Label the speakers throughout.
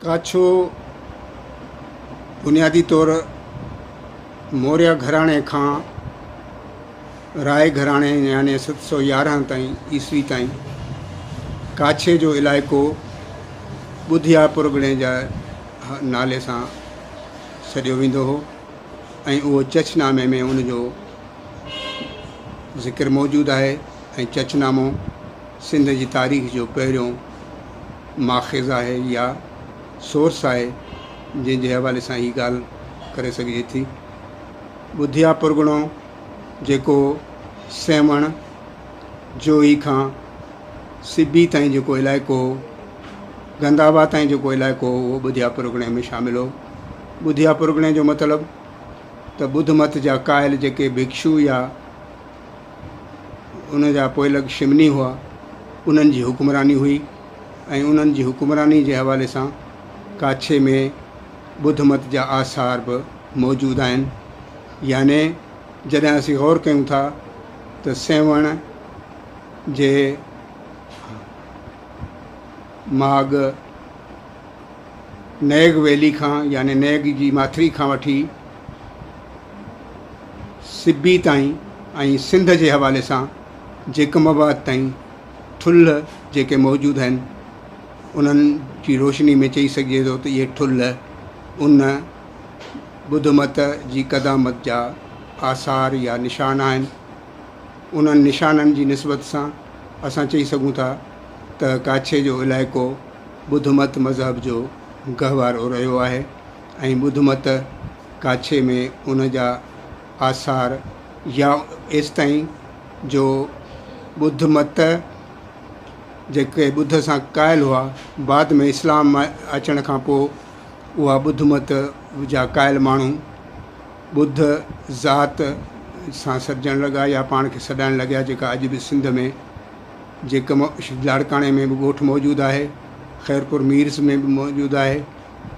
Speaker 1: ڪاڇو بنيادي طور موريا گهراڻي کان راء گهراڻي يعني 711 تائين عيسوي تائين ڪاڇي جو علائقو ٻڌيا پرڳڻي جا نالي سان سڏيو ويندو هو ۽ اهو چچ نامي ۾ ان جو ذڪر موجود آهي ۽ چچ نامو سنڌ جي تاريخ جو پهريون ماخذ آهي يا سورس آهي جنهن جي حوالي سان هي ڳالهه ڪري سگهجي ٿي. ٻڌيا پرڳڻو جيڪو سيوهڻ، جوهي کان سبي تائين جيڪو علائقو هو، گنداوا تائين جيڪو علائقو هو اهو ٻڌيا پرڳڻي ۾ شامل هو. ٻڌيا پرڳڻي جو مطلب ته ٻڌ مت جا قائل جيڪي ڀڪشو يا ان جا پوئلڳ شمني هئا، انهن جي حڪمراني هئي ۽ انهن جي حڪمراني جي حوالي سان ڪاڇي ۾ ٻڌ مت جا آثار به موجود آهن. يعني جڏهن اسين غور ڪيون ٿا ته سيوهڻ جي ماڳ نيگ ويلي کان يعني نيگ جي ماٿري کان وٺي سبي تائين ۽ سنڌ جي حوالي سان جيڪب آباد تائين ٺلهه جيڪي موجود آهن انهن جي روشني ۾ چئي سگهجي ٿو ته اهي ٺلهه ان ٻڌ مت جي قدامت جا آثار يا نشان آهن. انهن نشانن جي نسبت سان اسان چئي سگهون ٿا ته ڪاڇي جو علائقو ٻڌ مت مذهب جو گهوارو رهيو آهي ۽ ٻڌ مت ڪاڇي ۾ ان جا آثار يا ايستائين جو ٻڌ مت جيڪي ٻڌ سان قائل هئا بعد ۾ اسلام اچڻ کان پوء اها ٻڌ مت جا قائل ماڻهو ٻڌ ذات سان سڏجڻ لڳا يا پاڻ کي سڏائڻ لڳيا جيڪا اڄ به سنڌ ۾ جيڪب لاڙڪاڻي ۾ به ڳوٺ موجود آهي خيرپور ميرس ۾ به موجود آهي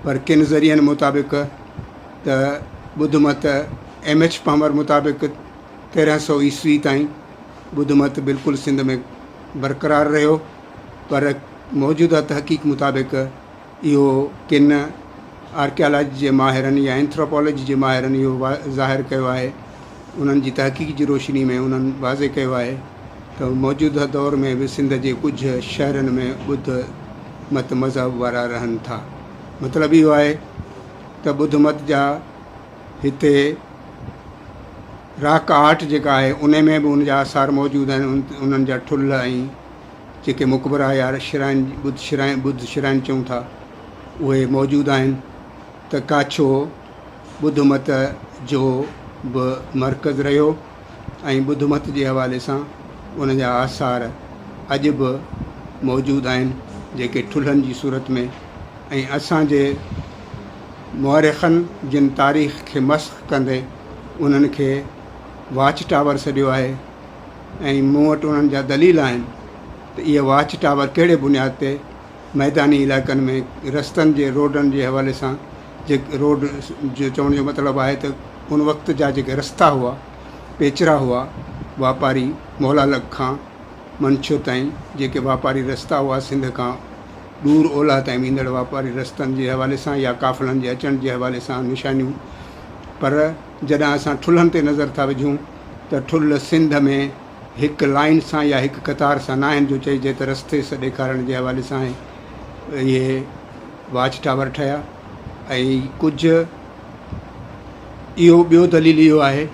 Speaker 1: پر ڪن ذريعن مطابق ته ٻڌ مت ايم ايڇ پامر مطابق 1300 عيسوي تائين ٻڌ مت بلڪل سنڌ ۾ برقرار رهيو پر موجوده تحقيق مطابق اهو ڪن آرڪيالاجي جي ماهرن يا اينٿراپالاجي جي ماهرن اهو ظاهر ڪيو آهي انهن جي تحقيق جي روشني ۾ انهن واضح ڪيو آهي ته موجوده دور ۾ به سنڌ جي ڪجهه شهرن ۾ ٻڌ مت مذهب وارا رهن ٿا. مطلب اهو آهي ته ٻڌ مت جا هتي راڪ آرٽ جيڪا آهي انهي ۾ به ان جا آثار موجود آهن انهن جا ٺلهه ۽ جيڪي مقبرا يا شرائن ٻڌ شرائن ٻڌ شرائن چئون ٿا اهي موجود آهن ته ڪاڇو ٻڌ مت جو به مرڪز رهيو ۽ ٻڌ مت جي حوالي سان ان جا آثار اڄ به موجود آهن جيڪي ٺلهن جي صورت ۾ ۽ اسان جي مؤرخن جن تاريخ کي مسخ ڪندي انهن کي واچ ٽاور سڏيو آهي ۽ مون وٽ انهن جا دليل آهن ته اهي واچ ٽاور ڪهڙي بنياد تي ميداني علائقن ۾ رستن جي روڊن جي حوالي سان جيڪي روڊ جو چوڻ جو مطلب آهي ته ان وقت جا جيڪي رستا هئا پيچرا هئا واپاري مولا لڳ کان منڇر تائين جيڪي واپاري رستا هئا سنڌ کان ڏور اولهه تائين ويندڙ واپاري رستن جي حوالي سان يا قافلن جي اچڻ جي حوالي سان نشانيون پر جڏهن اسان ٺلهن تي نظر ٿا وجهون ته ٺلهه سنڌ ۾ هڪ لائين سان يا هڪ قطار سان ناهن جو چئجي ته رستي سان ڏيکارڻ جي حوالي سان اهي واچ ٽاور ٺهيا ۽ ڪجهه اهو ٻيو دليل اهو آهي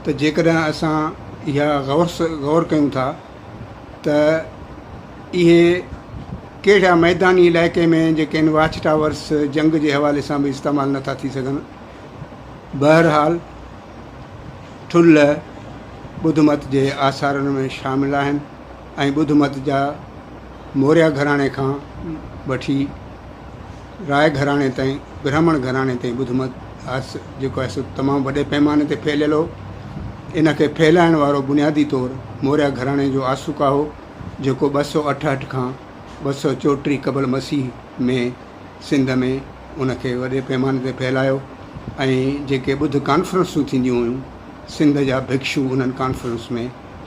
Speaker 1: ته جيڪڏهن اسان اها غور غور ڪيون ٿا ته اهي ڪهڙا ميداني علائقي ۾ جيڪي آهن واچ ٽاورس جنگ جي حوالي سان به استعمال نٿا ٿي سگهن بهرحال ٺلهه ٻڌ مت جي آثارن ۾ شامل آهن ۽ ٻڌ مت جا موريا گهراڻي کان وٺي راء گهراڻي تائين برهمڻ گهراڻي تائين ٻڌ مت جيڪو آهي سو تمام وڏي پيماني تي ڦهليل هو. ان کي ڦهلائڻ وارو بنيادي طور موريا گهراڻي جو آسوڪا هو جيڪو 268 کان 234 قبل مسيح ۾ سنڌ ۾ ان کي وڏي پيماني تي ڦهلايو ۽ جيڪي ٻڌ ڪانفرنسون ٿينديون هيون سنڌ جا ڀڪشو انهن ڪانفرنس ۾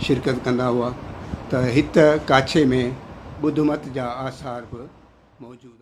Speaker 1: شرڪت ڪندا هئا ته هت ڪاڇي ۾ ٻڌ مت جا آثار به موجود آهن.